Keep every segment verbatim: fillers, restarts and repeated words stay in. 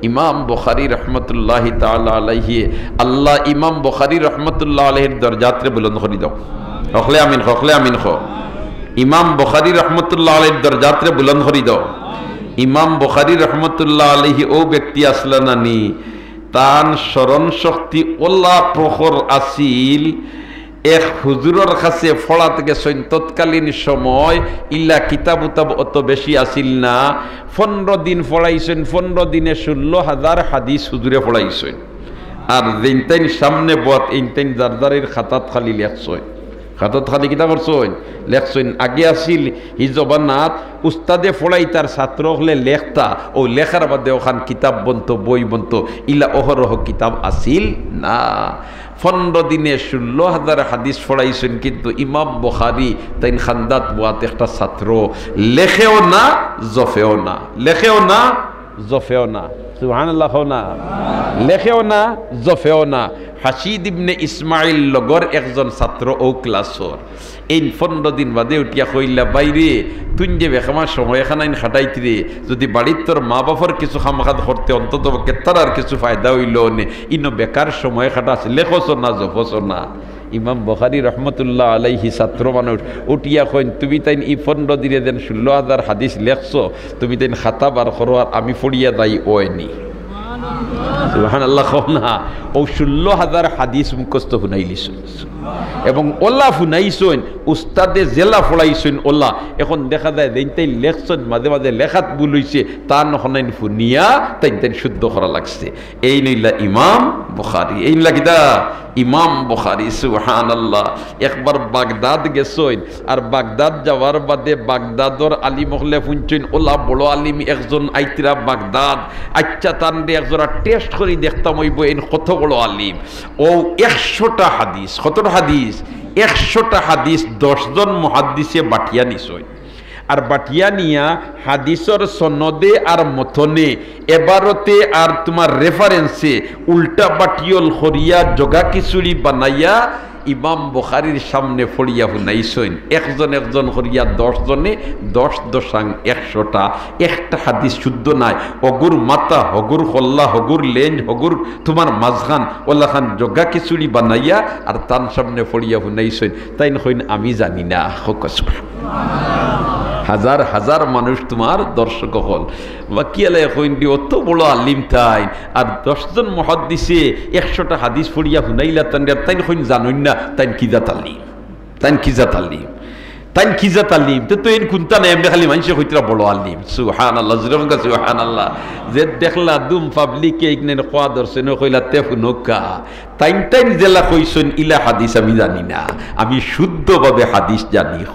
ইমাম বুখারী রহমতুল্লাহি তাআলা আলাইহি, আল্লাহ ইমাম বুখারী রহমতুল্লাহ আলাইহির দরজাতরে বুলন্দ করি দাও। হকলে আমিন, হকলে আমিন খ। ইমাম বুখারী রহমতুল্লাহ আলাইহির দরজাতরে বুলন্দ করি দাও। ইমাম বুখারী রহমতুল্লাহ আলাইহি অউ ব্যক্তি আছলা নানি, তান স্মরণ শক্তি অলা প্রখর আছিল। এক হুজুরর কাছে পড়াত গেছইন, তৎকালীন সময় ইলা কিতাব উতাব অত বেশি আছিল না। পনরো দিন পড়াইছইন, পনরো দিনে ষোলো হাজার হাদিস হুজুরে পড়াইছইন। আর যেইনতাইন সামনে বওয়াত, এইনতাইন যার যারির খাতাত খালি লেখছইন। খাতাত খালি কিতা করছইন? লেখছইন। আগে আছিল হি জমানাত উস্তাদে পড়াইতা আর ছাত্র অকলে লেখতা, অউ লেখার বাদে অখান কিতাব বনতো, বই বনতো, ইলা অহরহ কিতাব আছিল না। পনরো দিনে ষোলো হাজার হাদিস পড়াইছইন, কিন্তু ইমাম বুখারী তাইন খান্দাত বওয়াত একটা ছাত্র, লেখেও না, জফেও না, লেখেও না, জফেও না। সুবহানাল্লাহ কও না। লেখেও না, জফেও না। হাসিদ ইবনে ইসমাইল লগর একজন ছাত্র অউ ক্লাসর। এইন পনরো দিন বাদে উঠিয়া কইলা, "ভাইরে, তুইন যে বেকামা সময় খানাইন খাটাইতরে, যুদি বাড়িত তোর মা বাপর কিছু কাম কাজ করতে, অন্তত পক্ষে তারার কিছু ফায়দা অইলো অনে, ইনো বেকার সময় খাটাছ, লেখছ না, জফছ না।" ইমাম বুখারী রহমতুল্লাহ আলাইহি ছাত্র মানুষ উঠিয়া কইন, "তুমি তাইন ই পনরো দিনে যেন ষোলো হাজার হাদিস লেখছ, তুমি তাইন খাতা বার করো আর আমি পড়িয়া যাই অয়নি।" সুবহানাল্লাহ কও না। অউ ষোলো হাজার হাদিস মুখস্থ হুনাইলিছইন। এবং অলা হুনাইছইন, উস্তাদে যেলা পড়াইছইন অলা। এখন দেখা যায় যেইনতাইন লেখছইন, মাঝে মাঝে লেখাত ভুল অইছে, তান অখানাইন হুনিয়া তাইনতাইন শুদ্ধ করা লাগছে। এইন অইলা ইমাম বুখারী। এইন অইলা কিতা? ইমাম বুখারী। সুবহানাল্লাহ। একবার বাগদাদ গেছইন, আর বাগদাদ যাওয়ার বাদে বাগদাদর আলিম অকলে হুনছইন, অলা বড় আলিম একজন আইতরা বাগদাদ। আইচ্ছা, তানরে একজরা test করি দেখতাম অইবো, এইন কত বড় আলিম। অউ একশোটা হাদিস, কতটা হাদিস? একশোটা হাদিস দশজন মুহাদ্দিসে বাটিয়া নিছইন। আর বাটিয়া নিয়া হাদিসর সনদে আর মতনে, এবারতে আর তুমার reference-এ উল্টা বাটিয়ল করিয়া জগা খিচুড়ি বানাইয়া ইমাম বুখারীর সামনে পড়িয়া হুনাইছইন। একজন একজন করিয়া দশজনে, দশ দশাং একশোটা, একটা হাদিস শুদ্ধ নাই। অগুর মাথা, হগুর কল্লা, হগুর লেঞ্জ, হগুর তুমার মাঝখান, অলাখান জগা খিচুড়ি বানাইয়া আর তান সামনে পড়িয়া হুনাইছইন। তাইন কইন, "আমি জানি না।" কউক্কা সুবহান। হাজার হাজার মানুষ তুমার দর্শক অকল। বাকি আলায় কইন দি, "অত বড় আলিম তাইন, আর দশজন মুহাদ্দিসে একশোটা হাদিস পড়িয়া হুনাইলা তানরে, আর তাইন কইন জানইন না, তাইন কি জাত আলিম? তাইন কি জাত আলিম? তাইন কি জাত আলিম? তে তো এইন কুন্তা নাই, এমনে খালি মানষে কইতরা বড় আলিম।" সুবহানাল্লাহ, জোরে কউক্কা সুবহানাল্লাহ। যে দেখলা দুম public-এ ইগনাইন কওয়া ধরছে, নু কইলা, "তে হুনউক্কা।" তাইন তাইন যেলা কইছইন, ইলা হাদিস আমি জানি না, আমি শুদ্ধভাবে হাদিস জানি।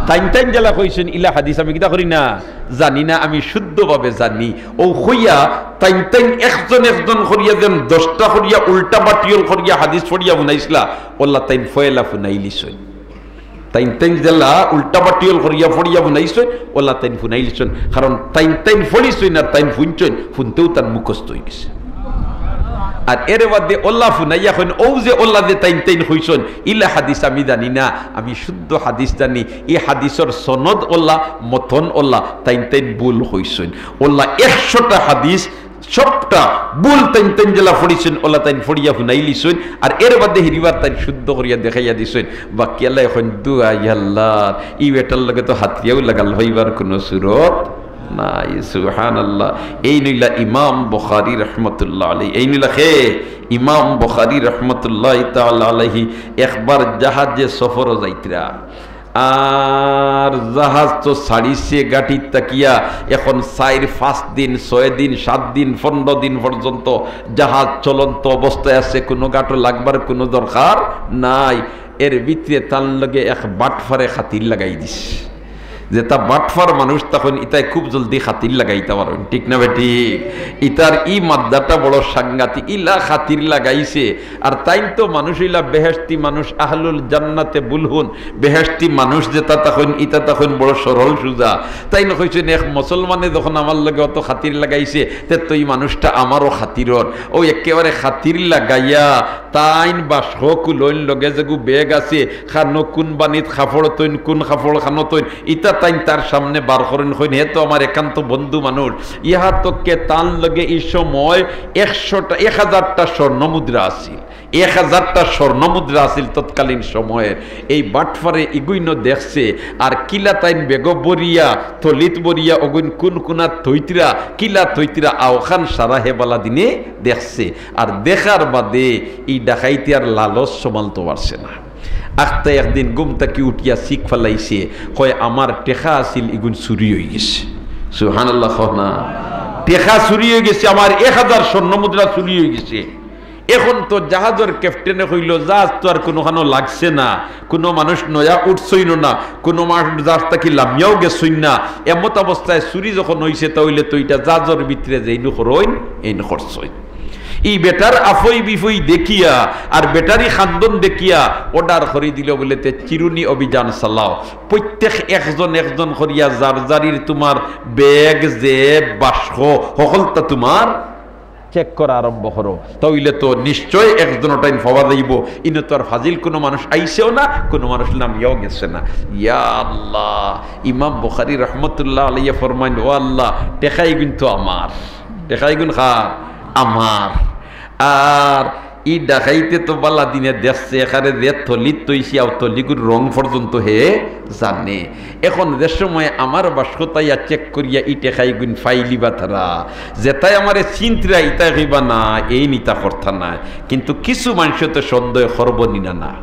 তাইন তাইন যেলা কইছইন, ইলা হাদিস আমি কিতা করি না, জানি না, আমি শুদ্ধভাবে জানি। অউ কইয়া তাইন তাইন একজন একজন করিয়া যেন দশটা করিয়া উল্টা বাটিয়ল করিয়া হাদিস পড়িয়া হুনাইছলা, অলা তাইন ফয়লা হুনাইলিছইন। তাইন তাইন যেলা উল্টা বাটিয়ল করিয়া পড়িয়া হুনাইছইন, অলা তাইন হুনাইলিছইন। কারণ তাইন তাইন পড়িছইন আর তাইন হুনছইন, হুনতেউ তান মুখস্থ অইগেছে। আর এর বাদে অলা হুনাইয়া কইন, "অউ যে অলা যে তাইন তাইন কইছইন, ইলা হাদিস আমি জানি না, আমি শুদ্ধ হাদিস জানি, ই হাদিসর সনদ অলা, মতন অলা, তাইন তাইন ভুল কইছইন।" অলা একশোটা হাদিস সবটা ভুল তাইন তাইন যেলা পড়িছইন, অলা তাইন পড়িয়া হুনাইলিছইন। আর এর বাদে হিরিবার তাইন শুদ্ধ করিয়া দেখাইয়া দিছইন। বাকি আলায় কইন, "দুয়াই আল্লাহ, ই বেটার লগে তো হাতিয়াউ লাগাল অইবার কুনু সুরত নাই।" সুবহানাল্লাহ। এইন অইলা ইমাম বুখারী রহমতুল্লাহ আলাইহি। এইন অইলা কে? ইমাম বুখারী রহমতুল্লাহ তাআলা আলাইহি। একবার জাহাজে সফরো যাইতরা। আর জাহাজ তো ছাড়িছে ঘাটিত থাকিয়া, এখন চাইর পাঁচ দিন, ছয় দিন, সাত দিন, পনরো দিন পর্যন্ত জাহাজ চলন্ত অবস্থায় আছে, কুনু ঘাটো লাগবার কুনু দরকার নাই। এর ভিতরে তান লগে এক বাটফারে খাতির লাগাই দিছে। যেতা বাটফার মানুষ তখন ইতায় খুব জলদি খাতির লাগাইতা পারইন, ঠিক না বেটি? ইতার ই মাদ্দাটা বড় সাংঘাতিক, ইলা খাতির লাগাইছে। আর তাইন তো মানুষ অইলা বেহেশতি মানুষ, আহলুল জান্নাতে বুলহুন, বেহেশতি মানুষ যেতা তখন, ইতা তখন বড় সরল সুজা। তাইন কইছইন, "এক মুসলমানে যখন আমার লগে অত খাতির লাগাইছে, তে তো ই মানুষটা আমারও খাতিরর।" অউ একেবারে খাতির লাগাইয়া তাইন বাস্ক কুলইন, লগে যেগু ব্যাগ আছে, খানো কুন বানিত কাপড় থইন, কুন কাপড় খানো থইন, ইতা তাইন তার সামনে বার করইন, কইন, "হে তো আমার একান্ত বন্ধু মানুষ।" ইহা তককে তান লগে ই সময় একশোটা, এক হাজারটা স্বর্ণ মুদ্রা আছিল। এক হাজারটা স্বর্ণ মুদ্রা আছিল তৎকালীন সময়ের। এই বাটফারে ইগুইনো দেখছে, আর কিলা তাইন বেগো বরিয়া, থলিত বরিয়া, অগুইন কুন কুনাত থইতরা, কিলা থইতরা, অখান সারা হে বালা দিনে দেখছে। আর দেখার বাদে ই ডাকাইতে আর লালচ সামালতো পারছে না। আখতা একদিন ঘুম থাকি উঠিয়া চিক ফালাইছে, কয়, "আমার টেকা আছিল, ইগুন চুরি অইগেছে।" সুবহানাল্লাহ কও না। "টেকা চুরি অইগেছে, আমার এক হাজার স্বর্ণ মুদ্রা চুরি অইগেছে।" এখন তো জাহাজর ক্যাপ্টেনে কইলো, "জাহাজ তো আর কুনুখানো লাগছে না, কুনু মানুষ নয়া উঠছইন না, কুনু মানুষ জাহাজ থাকি লামিয়াও গেছইন না। এমত অবস্থায় চুরি যখন অইছে, তা অইলে তো ইটা জাহাজর ভিতরে যেইন করইন, এইন করছইন।" ই বেটার আফই বিফই দেখিয়া আর বেটারি খান্দন দেখিয়া অর্ডার করি দিল বুলে, "তে চিরুনি অভিযান চালাও, প্রত্যেক একজন একজন করিয়া যার যারির তুমার ব্যাগ, জেব, বাস্ক, হকলতা তুমার চেক করা আরম্ভ করো, তা অইলে তো নিশ্চয় একজন ওটাইন পাওয়া যাইব, ইনো তো আর ফাজিল কুনু মানুষ আইছেও না, কুনু মানুষ লামিয়াও গেছে না।" ইয়া আল্লাহ, ইমাম বুখারী রহমতুল্লাহ আলাইহি ফরমাইন, "ও আল্লাহ, টেকা ইগুন তো আমার, টেকা ইগুন কার? আমার।" আর ই ডাকাইতে তো বালা দিনে দেখছে, এখানে যে থলিত থইছি, আর থলিগুর রং পর্যন্ত হে জানে। এখন যে সময় আমার বাস্কত আইয়া চেক করিয়া ই টেকাইগুন পাইলিবা তারা, যেতায় আমারে চিনতরা, ইতায় কইবা, "না, এইন ইতা করতা নায়।" কিন্তু কিছু মানষে তো সন্দেহ করবো নি না, না?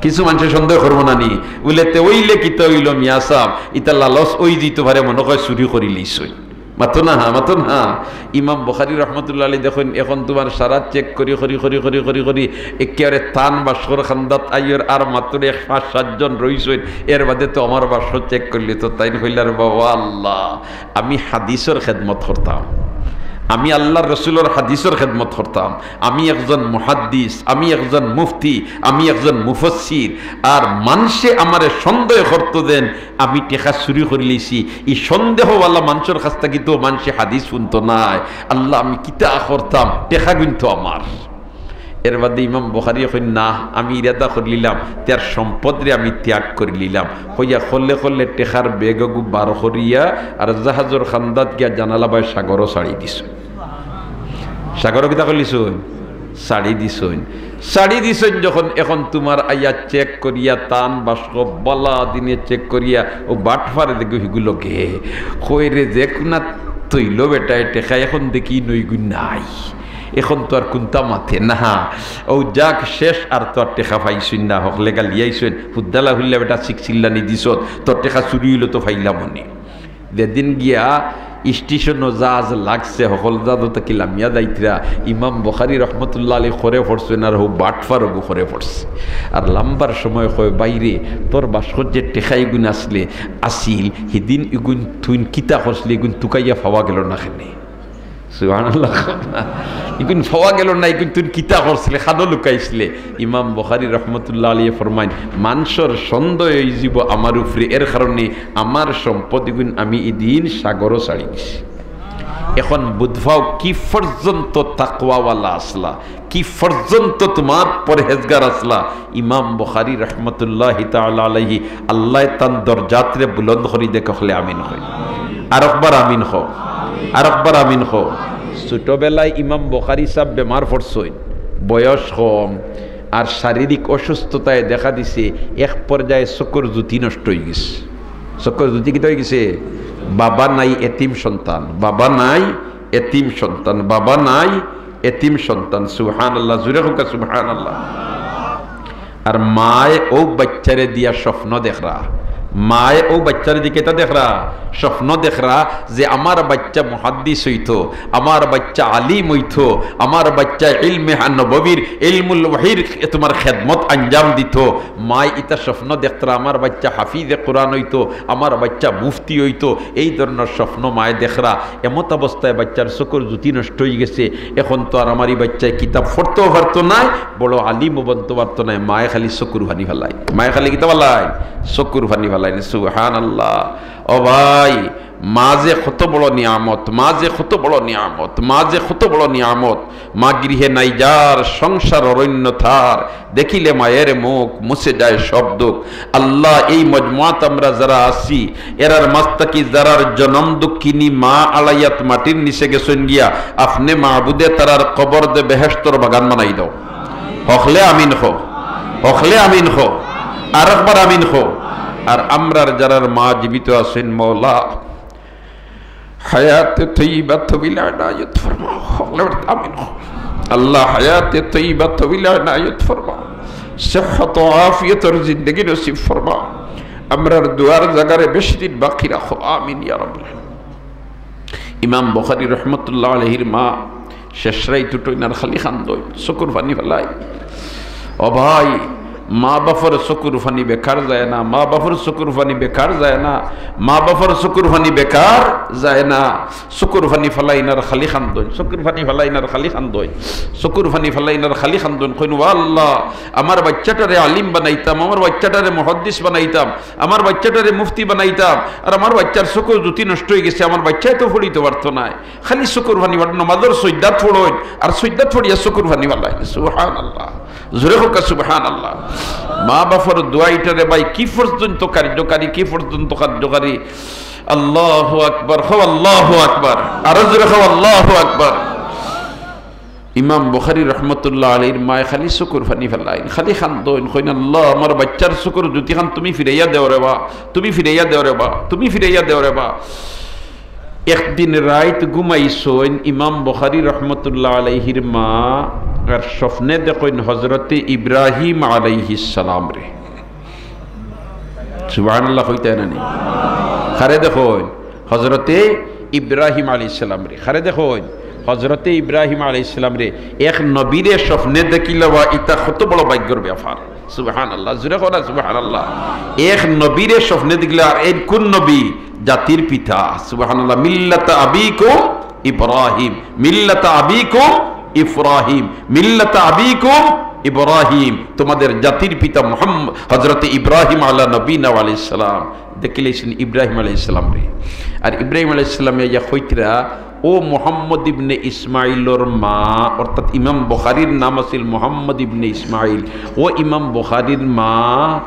কিছু মানষে সন্দেহ করবো না নি? বুলে, "তে অইলে কিতা অইলো মিয়া সাব, ইতা লালচ অই দিতো পারে, মনো কয় চুরি করিলিছইন।" মাতো না, মাতো না। ইমাম বুখারী রহমতুল্লাহ আলাইহি দেখইন, এখন তুমার সারা চেক করি, করি, করি, করি, করি, করি, একেবারে তান বাস্কর খান্দাত আইয়র আর মাত্র এক পাঁচ সাতজন রইছইন, এর বাদে তো আমার বাস্ক চেক করলে তো তাইন কইলা, "রে বাবা আল্লাহ, আমি হাদিসর খেদমত করতাম, আমি আল্লাহর রসুলর হাদিসর খেদমত করতাম, আমি একজন মুহাদ্দিস, আমি একজন মুফতি, আমি একজন মুফাসসির, আর মানষে আমারে সন্দেহ করতো যেন আমি টেকা চুরি করিলিছি, ই সন্দেহওয়ালা মানষর কাছ থাকি তো মানষে হাদিস হুনতো নায়। আল্লাহ, আমি কিতা করতাম, টেকাগুন তো আমার।" এর বাদে ইমাম বুখারী কইন, "না, আমি ইরাদা করিলিলাম, তার সম্পদরে আমি ত্যাগ করিলিলাম।" কইয়া কলে কলে টেকার ব্যাগগু বার করিয়া আর জাহাজর খান্দাত গিয়া জানালা বায় সাগরো ছাড়ি দিছইন। সাগরো কিতা করিলিছইন? ছাড়ি দিছইন। ছাড়ি দিছইন যখন, এখন তুমার আইয়া চেক করিয়া, তান বাস্ক বালা দিনে চেক করিয়া, ও বাটফারে দেখো হিগুলো গে। কই রে, যে কুনাত থইলো বেটায় টেকা, এখন দেখি নইগুন নাই। এখন তো আর কুনতা মাতে না। ও যাক, শেষ, আর তো আর টেকা পাইছইন না, হকলে গালিয়াইছইন, হুদ্দালা হুল্লা বেটা চিক চিল্লানি দিছত, তোর টেকা চুরি অইলো তো পাইলাম অনে। যেদিন গিয়া স্টেশনো জাহাজ লাগছে, হকল জাহাজ থাকি লামিয়া যাইতরা, ইমাম বুখারী রহমতুল্লাহ আলাইহি খরে পড়ছইন আর হউ বাটফারগু খরে পড়ছে। আর লাম্বার সময় কয়, "বাইরে, তোর বাস্কত যে টেকা ইগুন আছলে, আছিল, হিদিন ইগুন তুইন কিতা করছলে, ইগুন তুকাইয়া পাওয়া গেল না কেনে?" সুবহানাল্লাহ। ইগুন পাওয়া গেল না, ইগুন তুইন কিতা করছলে, খানো লুকাইছলে? ইমাম বুখারী রহমতুল্লাহ আলাইহি ফরমাইন, "মানষর সন্দেহ অইযিবো আমার উপরে, এর কারণে আমার সম্পদ ইগুন আমি ইদিন সাগরো ছাড়ি দিছি।" এখন বুঝবাও কি পর্যন্ত তাকওয়াওয়ালা আছলা, কি পর্যন্ত তুমার পরহেজগার আছলা। ইমাম বুখারী রহমতুল্লাহি তাআলা আলাইহি, আল্লায় তান দরজাতরে বুলন্দ করি দেখ, হকলে আমিন কই। আরকবার আমিন কও, আরকবার আমিন কও। ছোটবেলায় ইমাম বুখারী সাব বেমার পড়ছইন, বয়স কম, আর শারীরিক অসুস্থতায় দেখা দিছে, এক পর্যায়ে চকুর জুতি নষ্ট অইগেছে। চকুর জুতি কিতা অইগেছে? বাবা নাই, এতিম সন্তান, বাবা নাই, এতিম সন্তান, বাবা নাই, এতিম সন্তান। সুবহানাল্লাহ, জুরে কউক্কা সুবহানাল্লাহ। আর মায়ে অউ বাইচ্চারে দিয়া স্বপ্ন দেখরা, মায়ে অউ বাইচ্চারে দিয়া কিতা দেখরা? স্বপ্ন দেখরা যে আমার বাইচ্চা মুহাদ্দিস অইতো, আমার বাইচ্চা আলিম অইতো, আমার বাইচ্চা ইলমে হা-, নববীর, ইলমুল ওহীর তুমার খেদমত আঞ্জাম দিতো। মায়ে ইতা স্বপ্ন দেখরা, আমার বাইচ্চা হাফিজে কোরআন অইতো, আমার বাইচ্চা মুফতি অইতো, এই ধরনর স্বপ্ন মায়ে দেখরা। এমত অবস্থায় বাইচ্চার চকুর জুতি নষ্ট অইগেছে, এখন তো আর আমার ই বাইচ্চায় কিতাব পড়তেও পারতো নায়, বড় আলিমও বনতো পারতো নায়। মায়ে খালি চকুর পানি ফালাইন, মায়ে খালি কিতা ফালাইন? চকুর পানি ফালাইন। সুবহানাল্লাহ। ও ভাই, মা যে কত বড় নিয়ামত, মা যে কত বড় নিয়ামত, মা যে কত বড় নিয়ামত। মা গৃহে নাই যার, সংসার অরণ্য তার, দেখিলে মায়ের মুখ মুছে যায় সব দুঃখ। আল্লাহ, এই মজমুয়াত আমরা যারা আছি, এরার মাঝ থাকি যারার জনম দুঃখিনী মা আড়াইয়াত মাটির নিচে গেছইন গিয়া, আপনে মাবুদে তারার কবর দে বেহেশতর বাগান বানাই দাও। হকলে আমিন কও, হকলে আমিন কও, আর একবার আমিন কও। আর আমরার যারার মা জীবিত আছইন, মওলা, হায়াতে তৈবা তবিল আনায়ত ফরমাও। হকলে আমিন কও। আল্লাহ, হায়াতে তৈবা তবিল আনায়ত ফরমাও। সেহত ও আফিয়তর জিন্দেগি নসিব ফরমাও। আমরার দুয়ার জাগারে বেশি দিন বাকি রাখো। আমিন ইয়া রাব্বাল আলামিন। ইমাম বুখারী রহমতুল্লাহ আলাইহির মা শেষ রাইত উঠইন আর খালি কান্দইন, চকুর পানি ফালাইন। ও ভাই, মা বাফর চকুর পানি বেকার যায় না, মা বাফর চকুর পানি বেকার যায় না, মা বাফর চকুর পানি বেকার যায় না। চকুর পানি ফালাইন আর খালি কান্দইন, চকুর পানি ফালাইন আর খালি কান্দইন, চকুর পানি ফালাইন আর খালি কান্দইন। কইন, "ও আল্লাহ, আমার বাইচ্চাটারে আলিম বানাইতাম, আমার বাইচ্চাটারে মুহাদ্দিস বানাইতাম, আমার বাইচ্চাটারে মুফতি বানাইতাম, আর আমার বাইচ্চার চকুর জুতি নষ্ট অইগেছে, আমার বাইচ্চায় তো পড়িতো পারতো নায়।" খালি চকুর পানি ফালাইন, নমাজর সইজদাত পড়ইন, আর সইজদাত পড়িয়া চকুর পানি ফালাইন। সুবহানাল্লাহ। জোরে কউক্কা সুবহানাল্লাহ। মা বাফর দোয়া ইটারে ভাই কি পর্যন্ত কার্যকারী, কি পর্যন্ত কার্যকারী। আল্লাহু আকবার, কও আল্লাহু আকবার। আরো জোরে কও আল্লাহু আকবার। ইমাম বুখারী রহমতুল্লাহ আলাইহির মায় খালি চকুর পানি ফালাইন, খালি কান্দইন, কইন, "আল্লাহ, আমার বাইচ্চার চকুর জুতিখান তুমি ফিরাইয়া দেও রে বা, তুমি ফিরাইয়া দেও রে বা, তুমি ফিরাইয়া দেও রে বা।" একদিন রাইত ঘুমাইছইন ইমাম বুখারী রহমতুল্লাহ আলাইহির মা, আর স্বপ্নে দেখইন হজরতে ইব্রাহিম আলাইহিস সালামরে। সুবহানাল্লাহ কইতা নানি? কারে দেখইন? হজরতে ইব্রাহিম আলাইহিস সালামরে। কারে দেখইন? হজরতে ইব্রাহিম আলাইহিস সালামরে। এক নবীরে স্বপ্নে দেখিলা বা, ইটা কত বড় ভাগ্যর ব্যাপার। সুবহানাল্লাহ, জোরে কও না সুবহানাল্লাহ। এক নবীরে স্বপ্নে দেখলা, আর এই কোন নবী? জাতির পিতা। সুবহানাল্লাহ। মিল্লাতা আবিকুম ইব্রাহিম, মিল্লাতা আবিকুম ইব্রাহিম, মিল্লাতা আবিকুম ইব্রাহিম, তোমাদের জাতির পিতা মোহাম্মদ, হজরতে ইব্রাহিম আলা নবীনা ওয়া আলাইহিস সালাম। দেখিলাইছইন ইব্রাহিম আলাইহিস সালামরে। আর ইব্রাহিম আলাইহিস সালামে ইয়া কইতরা, "ও মোহাম্মদ ইবনে ইসমাইলর মা", অর্থাৎ ইমাম বুখারীর নাম আছিল মোহাম্মদ ইবনে ইসমাইল, "ও ইমাম বুখারীর মা,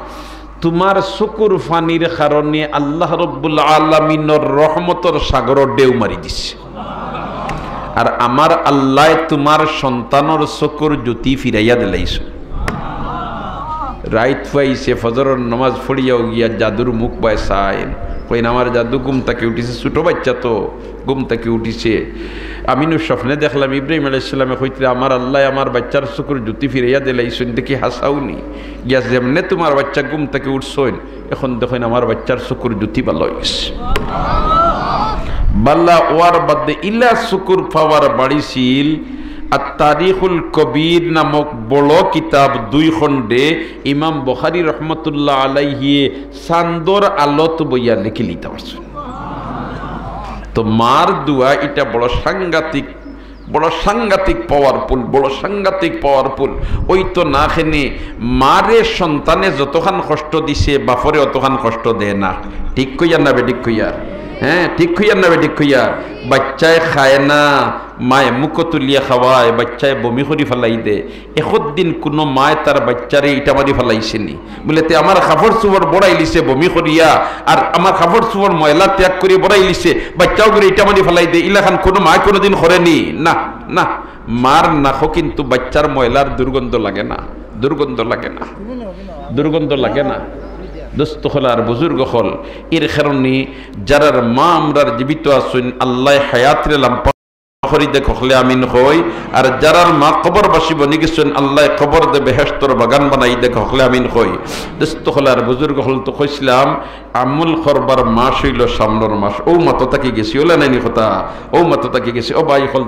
তুমার চকুর পানির কারণে আল্লাহ রব্বুল আলামিনর রহমতর সাগরর ঢেউ মারি দিছে, আর আমার আল্লায় তুমার সন্তানর চকুর জুতি ফিরাইয়া দিলাইছইন।" রাইত পুয়াইছে, ফজরর নমাজ পড়িয়াউ গিয়া জাদুর মুখ বায় চাইন, কইন, "আমার জাদু ঘুম থাকি উঠিছে, ছোট বাইচ্চা তো, ঘুম থাকি উঠিছে। আমি নু স্বপ্নে দেখলাম ইব্রাহিম আলাইহিস সালামে কইতরা, 'আমার আল্লায় আমার বাইচ্চার চকুর জুতি ফিরাইয়া দিলাইছইন, দেখি হাছাউ নি।' গিয়া যেমনে তুমার বাইচ্চা ঘুম থাকি উঠছইন, এখন দেখইন আমার বাইচ্চার চকুর জুতি ভালা অইগেছে।" ভালা অওয়ার বাদে ইলা চকুর পাওয়ার বাড়িছিল। আর তারিখুল কবির নামক বড় কিতাব দুই খণ্ডে ইমাম বুখারী রহমতুল্লাহ আলাইহিয়ে চান্দর আলোত বইয়া লেখিলিতা পারছইন। তো মার দোয়া ইটা বড় সাংঘাতিক, বড় সাংঘাতিক পাওয়ারফুল, বড় সাংঘাতিক পাওয়ারফুল। ওই তো না খেনে মারে সন্তানে যতখান কষ্ট দিছে, বাফরে অতখান কষ্ট দেয় না। ঠিক কইয়ার না বেঠিক কইয়ার? হ্যাঁ, ঠিক কইয়ার না বেঠিক কইয়ার? বাইচ্চায় খায় না, মায়ে মুখো তুলিয়া খাওয়ায়, বাইচ্চায় বমি করি ফালাই দে। একদিন কুনু মায় তার বাইচ্চারে ইটা মারি ফালাইছে নি? বুলে, "তে আমার কাপড় চুপড় বড়াইলিছে বমি করিয়া, আর আমার কাপড় চুপড় ময়লা ত্যাগ করি বড়াইলিছে, বাইচ্চাও করি ইটা মারি ফালাই দে।" ইলাখান কুনু মায় কুনুদিন করে নি? না, না। মার নাকো কিন্তু বাইচ্চার ময়লার দুর্গন্ধ লাগে না, দুর্গন্ধ লাগে না, দুর্গন্ধ লাগে না। দোস্ত অকল আর বুজুর্গ অকল, এর কারণে যারার মা আমরার জীবিত আছইন, আল্লায় হায়াতরে লাম্বা করি দেউক, হকলে আমিন কই। আর যারার মা কবরবাসী বনি গেছইন, আল্লায় কবর দে বেহেশতর বাগান বানাই দেউক, হকলে আমিন কই। দোস্ত অকল আর বুজুর্গ অকল, তো কইছিলাম, আমল করবার মাস অইলো সামনর মাস। অউ মাত্র থাকি গেছি, অলা নায়নি কথা? অউ মাত্র থাকি গেছি। ও ভাই অকল,